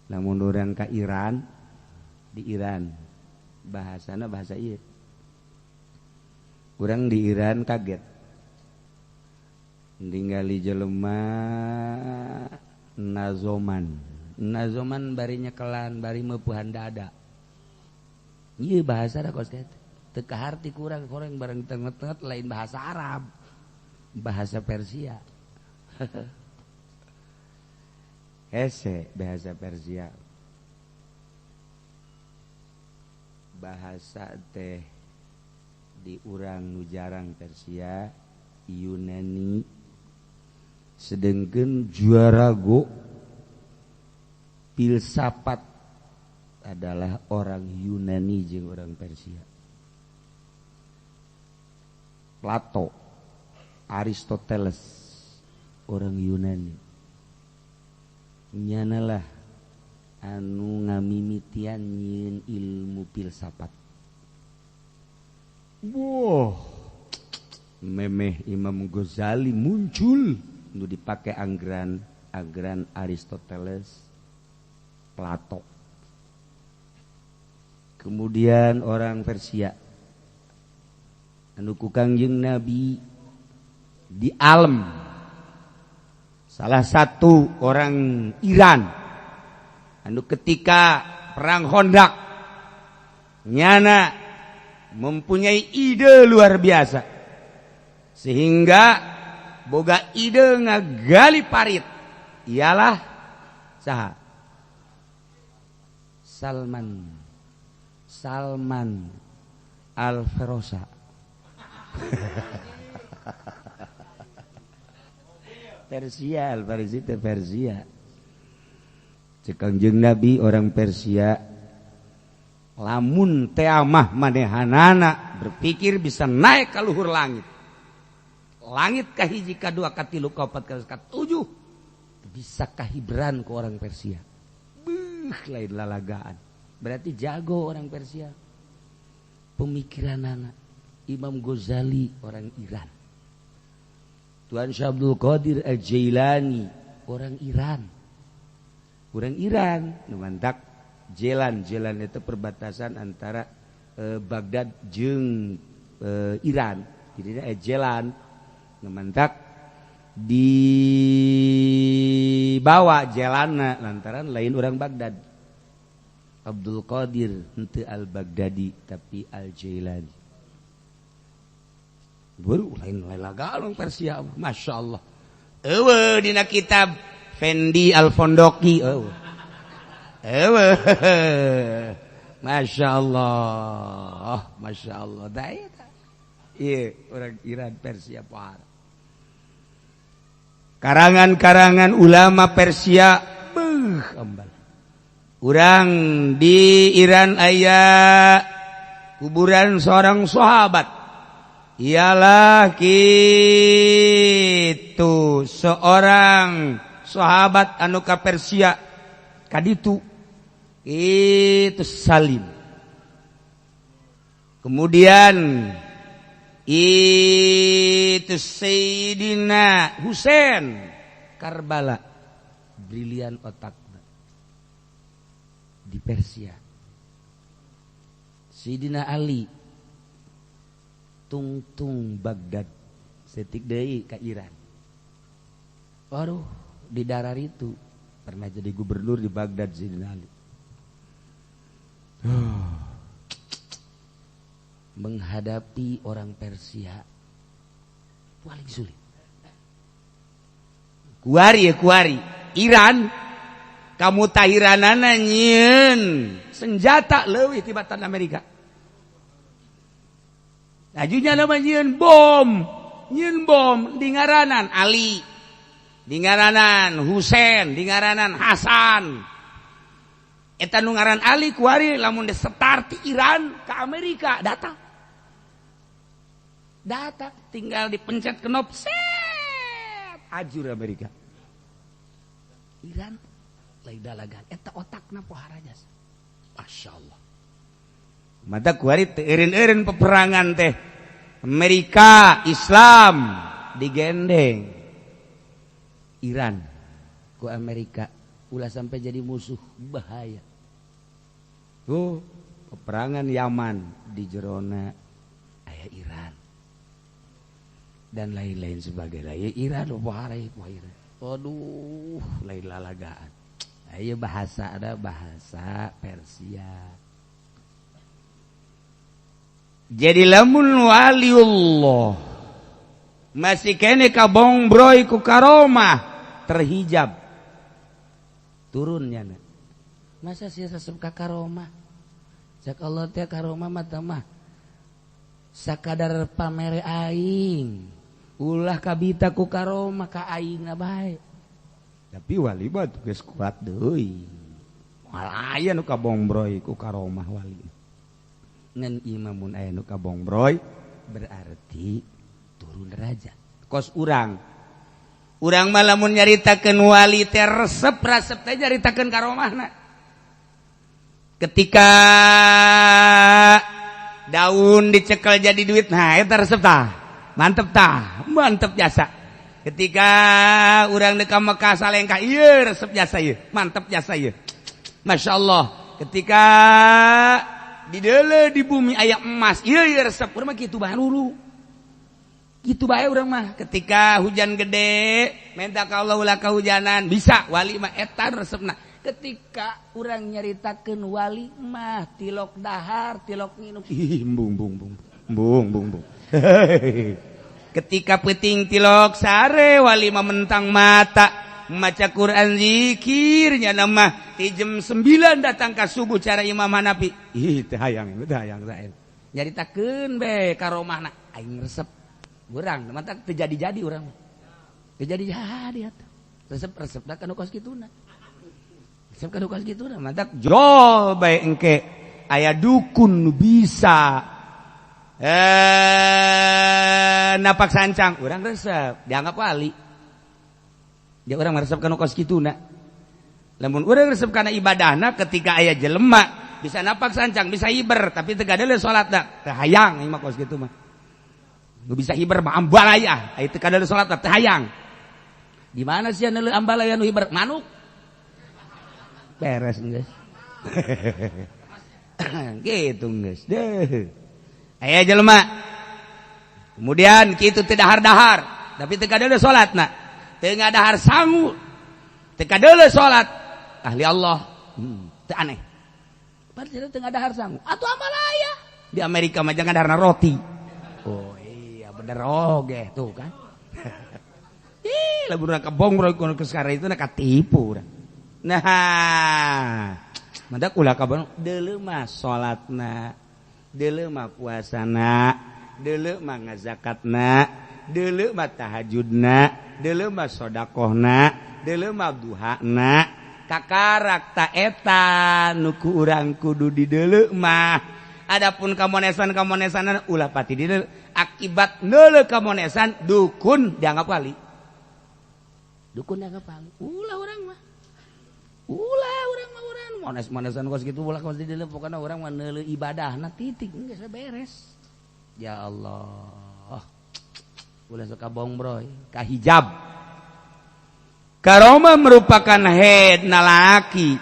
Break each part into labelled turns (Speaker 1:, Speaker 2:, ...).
Speaker 1: Lamun urang ka Iran, di Iran bahasana bahasa ieu. Urang di Iran kaget ningali jelema nazoman nazoman, bari nyekelan, bari meupuhan dada. Ieu bahasa da kos kitu teu kaharti ku urang. Koreng bareng tenget-tenget, lain bahasa Arab, bahasa Persia. Hese bahasa Persia, bahasa teh di urang nu jarang Persia, Yunani. Sedangkan juara go filsafat adalah orang Yunani jeung orang Persia, Plato, Aristoteles, orang Yunani. Nyanalah anu ngamimitian nyieun ilmu filsafat. Wow, memeh Imam Ghazali muncul nu dipakai anggaran anggaran Aristoteles, Plato. Kemudian orang Persia anu ku Kangjeng Nabi di alam, salah satu orang Iran anu ketika perang Khandaq nyana mempunyai ide luar biasa sehingga boga ide ngagali parit, ialah saha? Salman, Salman Al Ferosa. Persia, Al Farisi teh Persia. Cek Kangjeng Nabi, orang Persia lamun teamah manehanana berpikir bisa naik ke luhur langit, langit kahiji, kadua, katilu, kaopat, katujuh, bisa kahibran ke orang Persia. Beuh, lain lalagaan. Berarti jago orang Persia pemikiran anak. Imam Ghazali orang Iran, Tuan Syabdul Qadir Al-Jailani orang Iran, orang Iran. Nu mantak Jelan, Jelan itu perbatasan antara Baghdad jeung Iran, jadi Jelan. Nu mantak dibawa jalana lantaran lain orang Baghdad. Abdul Qadir henteu Al Baghdadi tapi Al Jailani. Baru lain lain lagalong Persia, Masya Allah. Eueuh dina kitab Fendi Al Fondoki, eueuh eueuh. Masya Allah, Masya Allah. Da iya orang Iran, Persia pohara. Karangan-karangan ulama Persia, beuh, ambal. Urang di Iran aya kuburan seorang sahabat, ialah gitu seorang sahabat anu ka Persia kaditu itu, Salim. Kemudian itu Sayyidina Husain, Karbala, brilian otak di Persia. Sayyidina Ali tungtung Baghdad setik deui ka Iran. Waduh, di darar itu pernah jadi gubernur di Baghdad Sayyidina Ali. Menghadapi orang Persia paling sulit. Kuari ya, kuari Iran kamu tahiranana nyieun senjata leuwih tibatan Amerika. Ajunya nama nyieun bom, nyieun bom di ngaranan Ali, di ngaranan Husain, di ngaranan Hasan. Eta nu ngaran Ali kuari lamun disetar ti Iran ke Amerika datang. Datang, tinggal dipencet knop, set, ajur Amerika. Iran lain dalagan, eta otakna pohara jasa. Masya Allah. Mata kuari teu eureun-eureun peperangan teh Amerika Islam digendeng Iran ku Amerika. Ulah sampai jadi musuh, bahaya. Tuh, peperangan Yaman di jerona aya Iran dan lain-lain sebagainya. Ya Iran, wah Iran. Aduh, lain lalagaan. Ayo bahasa, ada bahasa Persia. Jadi lamun waliullah masih kene kabongbroy ku karomah terhijab turunnya. Masa sih resep ka karomah? Cek Allah teh karomah mah mah sakadar pamere aing, ulah kabita ku karomah ka aing bae. Tapi wali mah geus kuat deui, moal aya nu kabongbroy ku karomah wali. Ngan imamun aya nu kabongbroy berarti turun derajat. Kos urang urang mah lamun nyaritakeun wali teh resep resep teh nyaritakeun karomahna. Ketika daun dicekel jadi duit, nah eta resep tah, mantep tah, mantep jasa. Ketika urang deka Mekah salengkah, ieu resep jasa ieu, mantep jasa ieu, Masya Allah. Ketika di deule di bumi aya emas, ieu ieu resep. Urang mah kitu bae dulu, gitu bae urang mah. Ketika hujan gede minta ka Allah ulah kehujanan, bisa wali mah eta resepna. Ketika urang nyaritakeun wali mah tilok dahar tilok nginum, ih bung bung bung bung bung bung. Ketika peting tilok sare, wali mah mentang mata maca Quran, zikirnya nama di jam 9 datang ke subuh cara Imam Hanafi. Ih, teu hayang, teu hayang saya nyaritakeun be karomahna. Aing resep, urang mata terjadi-jadi, urang terjadi-jadi atuh resep-resep da kanu kos kituna, resep kanu kos kituna. Mantak jol bae engke aya dukun nu bisa napak sancang, urang resep dianggap wali. Dia urang resep kanu kos kituna. Lamun urang resep kana ibadahna, ketika aya jelema bisa napak sancang, bisa hiber, tapi teu gadeuleu salatna, teu hayang ieu mah kos kitu mah. Nu bisa hiber mah ambalaya, aya teu kadeuleu salat teu hayang. Di mana sih anu ambalaya nu hiber? Manuk. Beres geus. Gitu geus. Deh. Aya jelema. Kemudian kitu teu dahar-dahar, tapi teu kadeuleu salatna. Teu ngadahar sangu. Teu kadeuleu salat. Ahli Allah. Teu aneh. Padahal teu ngadahar sangu. Atuh ambalaya. Di Amerika mah jangan daharna roti. Oh bener oge tuh kan. Ih, lamun urang kebong ku sekarang itu nak katipu urang. Nah, mandak ulah kabong deuleu mah salatna, deuleu mah puasana, deuleu mah ngazakatna, deuleu mah tahajudna, deuleu mah sodakohna, deuleu mah duhana. Kakarak ta eta nu ku urang kudu dideuleu mah. Adapun kamonesan-kamonesanan ulah pati dideuleu. Akibat neuleu kamonesan, dukun dianggap wali. Dukun dianggap wali. Ulah urang mah. Ulah urang mah, urang mones-monesan kos kitu ulah kos dideuleu, pokona urang mah neuleu ibadahna titik geus beres. Ya Allah. Ulah suka bongbroy, kahijab. Karomah merupakan head nalaki.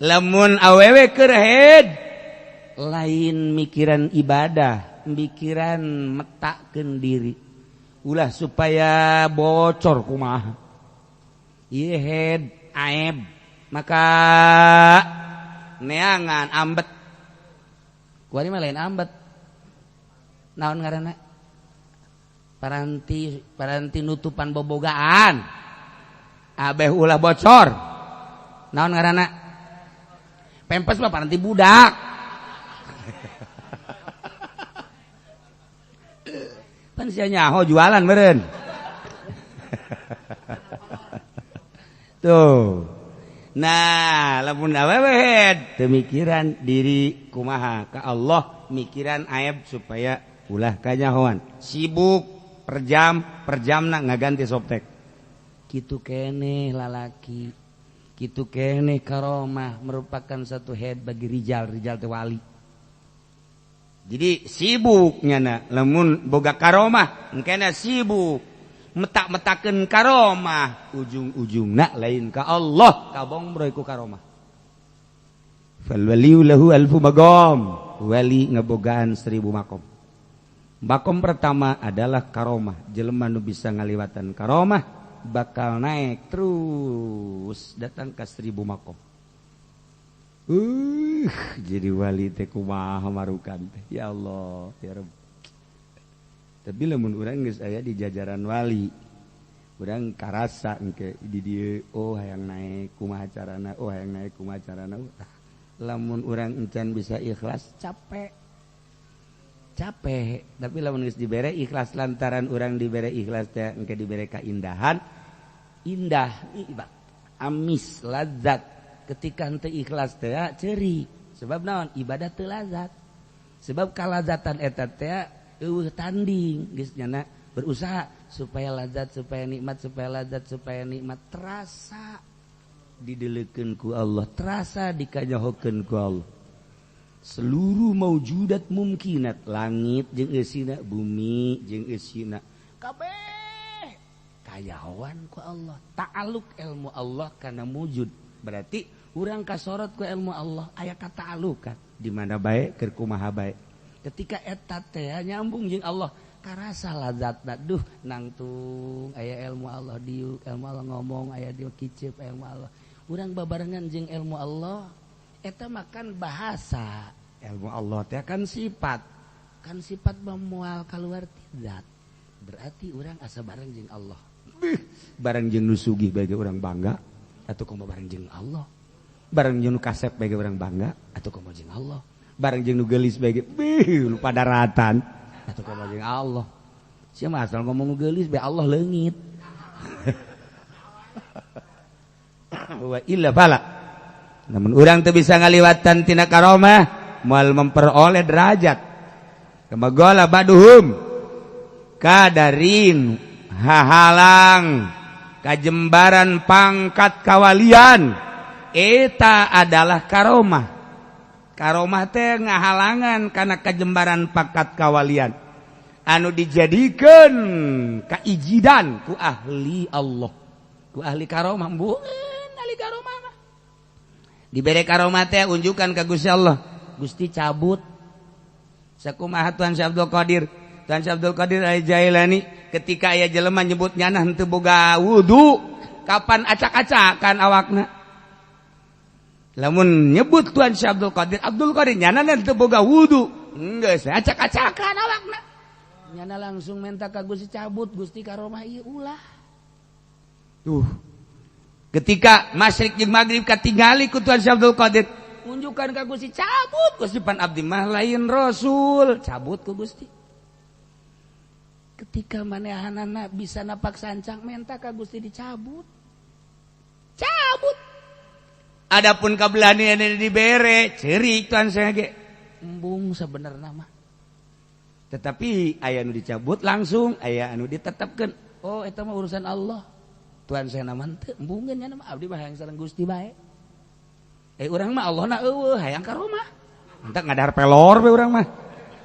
Speaker 1: Lamun awewe keur head lain mikiran ibadah, mikiran metakeun diri. Ulah supaya bocor kumaha. Ieu head aib, maka neangan ambet. Kuari mah lain ambet. Naon ngaranna? Paranti, paranti nutupan bobogaan. Abeh ulah bocor. Naon ngaranna? Pempes mah paranti budak. Pan sia nyaho jualan meureun. Tuh. Nah, lamun awewe head teu mikiran diri kumaha ka Allah, mikiran aib supaya ulah kanyahoan. Sibuk per jam, per jamna ngaganti soptek. Kitu keneh lalaki, kitu keneh karomah merupakan satu head bagi rijal, rijal teh wali. Jadi sibuknya na lamun boga karomah engkena sibuk. Metak-metakeun karomah, ujung-ujungna lain ka Allah, kabongbroy ku karomah. Fal waliyu lahu alfu maqam. Wali ngebogaan 1000 makom. Makom pertama adalah karomah. Jelema nu bisa ngaliwatan karomah bakal naik terus datang ke 1000 makom. Jadi wali teh kumaha marukan teh. Ya Allah, ya Rabb. Tapi lamun urang geus aya di jajaran wali, urang karasa engke di dieu, oh hayang naik kumaha carana, oh hayang naik kumaha carana. Lamun urang encan bisa ikhlas capek. Capek, tapi lamun geus dibere ikhlas lantaran urang dibere ikhlas teh engke dibere kaindahan, indah, ibadah, amis, lazat. Ketika henteu ikhlas teh ceuri, sebab naon? Ibadah teu lazat. Sebab kalazatan eta teh eueuh tanding, geus nyana berusaha supaya lazat, supaya nikmat, supaya lazat, supaya nikmat, terasa dideleukeun ku Allah, terasa dikanyahokeun ku Allah. Seluruh maujudat mumkinat, langit jeung eusina, bumi jeung eusina, kabeh kayawan ku Allah. Ta'aluk ilmu Allah kana mujud. Berarti urang kasorot ku ilmu Allah, aya kata'alukan di mana bae keur kumaha bae. Ketika eta teh nyambung jeung Allah, karasa lazatna. Duh, nangtung aya ilmu Allah diuk, ilmu Allah ngomong, aya diuk kicep ilmu Allah. Urang babarengan jeung ilmu Allah. Eta makan bahasa ilmu Allah teh kan sifat, kan sifat memual keluar tidak, berarti orang asa bareng jeung Allah. Bih, bareng jeung nu sugih bagi orang bangga atau komo bareng jeung Allah, bareng jeung nu kasep bagi orang bangga atau komo jeung Allah, bareng jeung nu geulis bagi bih lupa daratan atau komo jeung Allah. Sia mah asal ngomong nu geulis bae Allah leungit. Wa illa bala. Namun urang teu bisa ngaliwatan tina karomah moal memperoleh derajat. Kemagola baduhum kadarin hahalang kajembaran pangkat kawalian eta adalah karomah. Karomah teh ngahalangan kana kajembaran pangkat kawalian anu dijadikeun kaijidan ku ahli Allah, ku ahli karomah. Bukan ahli karomah mah dibere karomah teh unjukan ka Gusti Allah. Gusti cabut sakumaha Tuhan Syekh Abdul Qadir. Tuhan Syekh Abdul Qadir Al-Jailani ketika aya jelema nyebut nyana henteu boga wudu, kapan acak-acakan awakna. Lamun nyebut Tuhan Syekh Abdul Qadir, Abdul Qadir nyana henteu boga wudu, geus acak-acakan awakna. Nyana langsung minta ka Gusti cabut, Gusti karomah ieu ulah. Tuh. Ketika masyrik jeung maghrib katingali ku Tuhan Syekh Abdul Qadir, unjukkan ka Gusti cabut, Gusti pan abdi mah lain rasul, cabut ku Gusti. Ketika manehanana bisa napak sancang menta ka Gusti dicabut. Cabut. Adapun kabelani anu dibere, ceurik Tuhan saya ge. Embung sebenarna mah. Tetapi aya nu dicabut langsung, aya anu ditetapkeun. Oh, eta mah urusan Allah. Tuhan saya nama teu embungeun nya mah abdi mah hayang sareng Gusti bae. Urang mah Allah na eueuh hayang karomah. Entak ngadahar pelor we urang mah.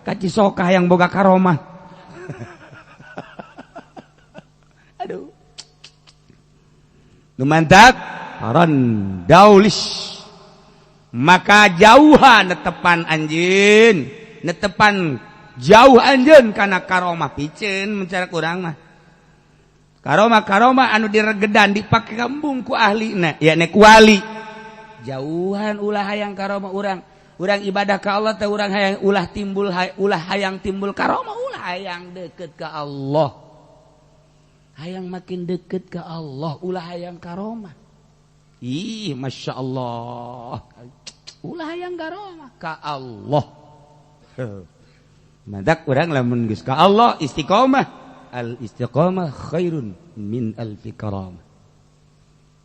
Speaker 1: Ka Cisoka hayang boga karomah. Aduh. Nu mantak ron daulis. Maka jauhan netepan anjeun, netepan jauh anjeun kana karomah piceun mencara urang mah. Karomah-karomah anu diregedan dipake kembung ku ahlina, yakni ku wali. Jauhan ulah hayang karomah urang. Urang ibadah ka Allah teh urang hayang ulah timbul ulah hayang timbul karomah, ulah hayang deket ka Allah. Hayang makin deket ka Allah, ulah hayang karomah. Ih, Masya Allah. Ulah hayang karomah ka Allah. Madak urang lamun geus ka Allah istiqomah. Al istiqomah khairun min alfi karamah.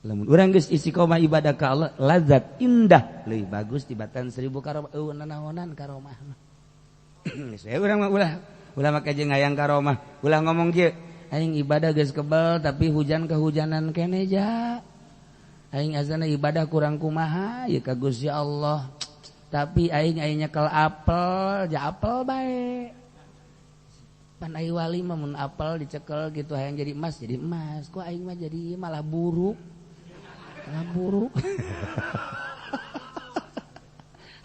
Speaker 1: Lamun urang geus istiqomah ibadah ka Allah, lazat indah leuwih bagus tibatan 1000 karomah. Eueuh nanaonan karomah mah. Geus urang mah ulah ulah make jeung hayang karomah, ulah ngomong kieu, aing ibadah geus kebel tapi hujan kehujanan keneh ja. Aing azana ibadah kurang kumaha ya ka Gusti Allah. Tapi aing aing nyekel apel, ja apel bae. Pan ai wali mah mun apel dicekel gitu hayang jadi emas, jadi emas. Kok aing mah jadi malah buruk. Malah buruk.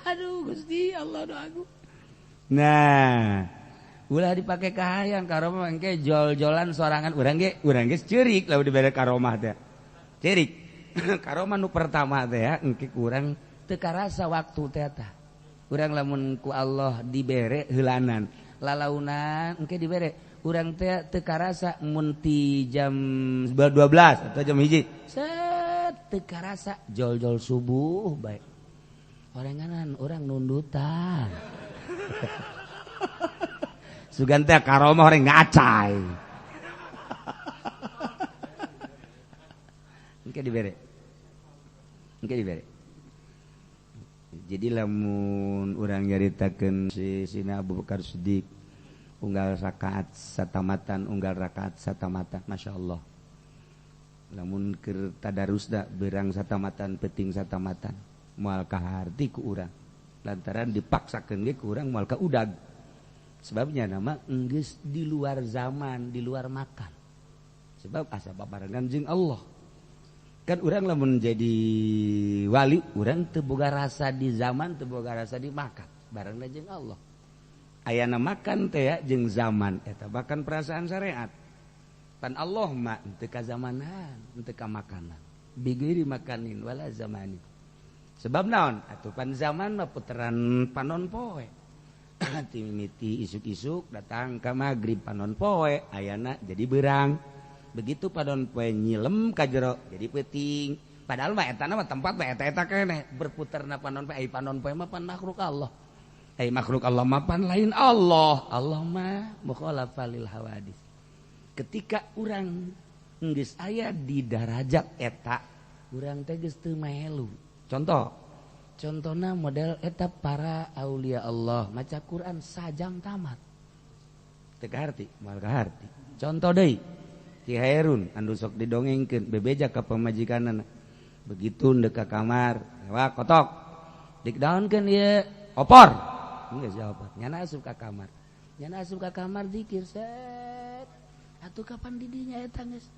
Speaker 1: Aduh Gusti Allah doaku. Nah, ulah dipake kahayang karomah engke jol-jolan sorangan urang ge ceurik lamun dibere karomah teh. Ceurik. Karomah nu pertama teh ya engke kurang teu karasa waktu teh tah. Urang lamun ku Allah dibere heulanan, lalaunan engke dibere urang teh teu karasa mun ti jam 12 atau jam 1. Set teu karasa jol-jol subuh bae. Orenganan orang nundutan. Sugan teh karomah orang ngacai. Engke dibere. Engke dibere. Jadi lamun urang nyaritakeun si Sina Abu Bakar Siddiq unggal rakaat satamatan, unggal rakaat satamatan, Masya Allah. Lamun keur tadarusna berang satamatan, peuting satamatan, moal kaharti ku urang. Lantaran dipaksakeun ge ku urang moal ka udag. Sebabnya nama enggeus di luar zaman, di luar makan. Sebab asa babarengan jeung Allah. Kan urang lamun jadi wali, urang teu boga rasa di zaman, teu boga rasa di makan. Barengna jeung Allah. Ayana makan teh ya jeung zaman eta bahkan perasaan syariat. Pan Allah mah teu ka zamanan, teu ka makanan. Bigiri makanin wala zamanin. Sebab naon? Atuh pan zaman mah puteran panon poe. Timiti isuk-isuk datang ka magrib panon poe ayana jadi berang. Begitu panon poe nyilem ka jero jadi peuting. Padahal mah eta mah tempat mah eta-eta keneh berputerna panon poe. Ai panon poe mah pan makhluk Allah. Ai makhluk Allah mah pan lain Allah. Allah mah mukhalafalil hawadis. Ketika urang geus aya di darajat eta, urang teh geus teu maelu. Contoh, contohna model eta para aulia Allah maca Quran sajam tamat. Teu kaharti, moal kaharti. Contoh deui, Ki Hairun anu sok didongengkeun bebeja ka pamajikanna. Begitu ndek ka kamar, wah kotok. Dikdaonkeun ieu opor. Geus jawab. Nyana asup ka kamar. Nyana asup ka kamar zikir set. Atuh kapan didinya eta geus?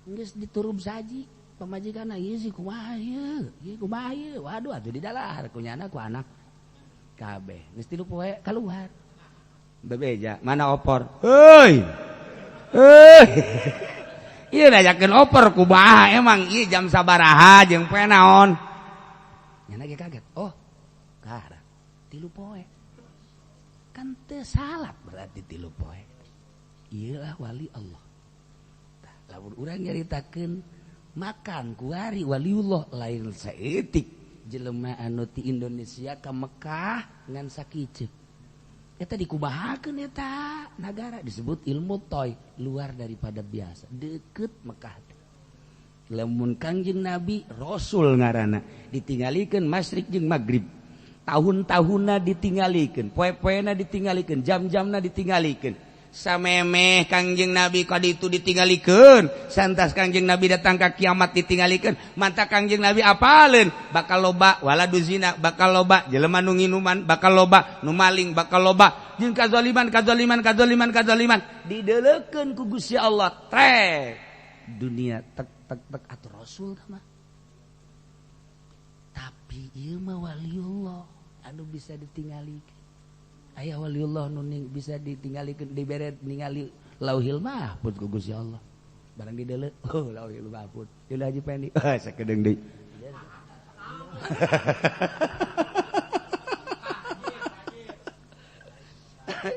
Speaker 1: Geus diturub saji. Pamajikanna ieu sih kumaha ieu? Ieu kumaha ieu? Waduh atuh didalahar ku nyana ku anak. Kabeh geus tilu poe kaluar. Bebeja, mana opor? Heuy. Heuy. Ieu ngajakeun opor kumaha emang ieu jam sabaraha jeung poe naon? Nyana ge kaget. Oh, kara tilu poe. Kan teu salah berarti tilu poe. Ieu lah wali Allah. Tah, lamun urang nyaritakeun makan kuari waliullah lain saeutik jelema anu ti Indonesia ka Mekah ngan sakieu. Eta dikumahakeun eta nagara disebut ilmu toy, luar daripada biasa, deket Mekah. Lamun Kangjeng Nabi Rasul ngaranna ditinggalikeun masyrik jeung magrib. Tahun-tahunna ditinggalikeun, poe-poena ditinggalikeun, jam-jamna ditinggalikeun. Samemeh Kangjeng Nabi kaditu ditinggalikeun, santas Kangjeng Nabi datang ka kiamat ditinggalikeun, manta Kangjeng Nabi apaleun bakal loba waladu zina, bakal loba jelema nu nginuman, bakal loba nu maling, bakal loba jeung kazaliman kazaliman kazaliman kazaliman dideulekeun ku Gusti Allah trek dunia tek tek tek atuh Rasul mah. Tapi ieu mah waliullah anu bisa ditinggalikeun. Aya waliullah nu bisa ditinggalikeun dibere ningali Lauhil Mahfuz ku Gusti Allah. Barang dideuleu, oh Lauhil Mahfuz. Ieu Haji Pendi, ah sakedeung deui.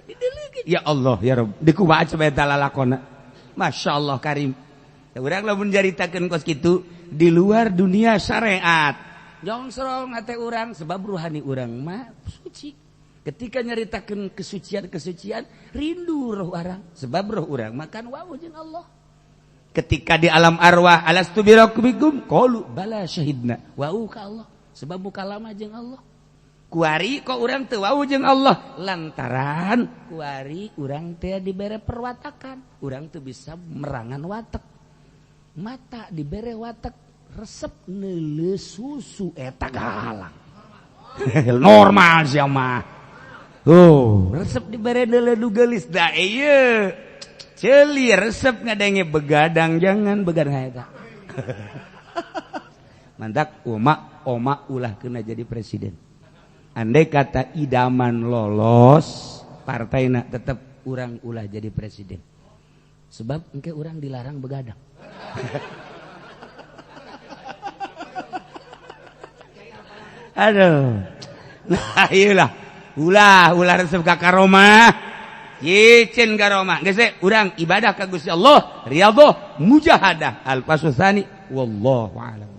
Speaker 1: Dideleukeun. Ya Allah ya Rabb, dikumaha coba eta lalakonna. Masya Allah karim. Ya urang lamun nyaritakeun kos kitu di luar dunia syariat. Jongsrong hate urang sebab ruhani urang mah suci. Ketika nyaritakeun kesucian-kesucian rindu roh urang sebab roh urang makan wau jeung Allah. Ketika di alam arwah alastu birabbikum qalu bala syahidna wau ka Allah sebab mukalama jeung Allah. Kuari kok urang teu wau jeung Allah lantaran kuari urang teh dibere perwatakan, urang teu bisa merangan watek. Mata dibere watek resep neuleuh susu eta gahalang. Normal sia mah. Oh, resep dibere nu geulis da ieu. Ceuli resep ngadenge begadang, jangan begadang eta. Mantak oma oma ulah kena jadi presiden. Andai kata idaman lolos, partai nak tetap urang ulah jadi presiden. Sebab engke urang dilarang begadang. Aduh. Nah, iyalah. Ulah ulah resep ka karomah. Yicin karomah. Geus urang ibadah ka Gusti Allah, riyadhah, mujahadah. Al-fasl tsani wallahu a'lam.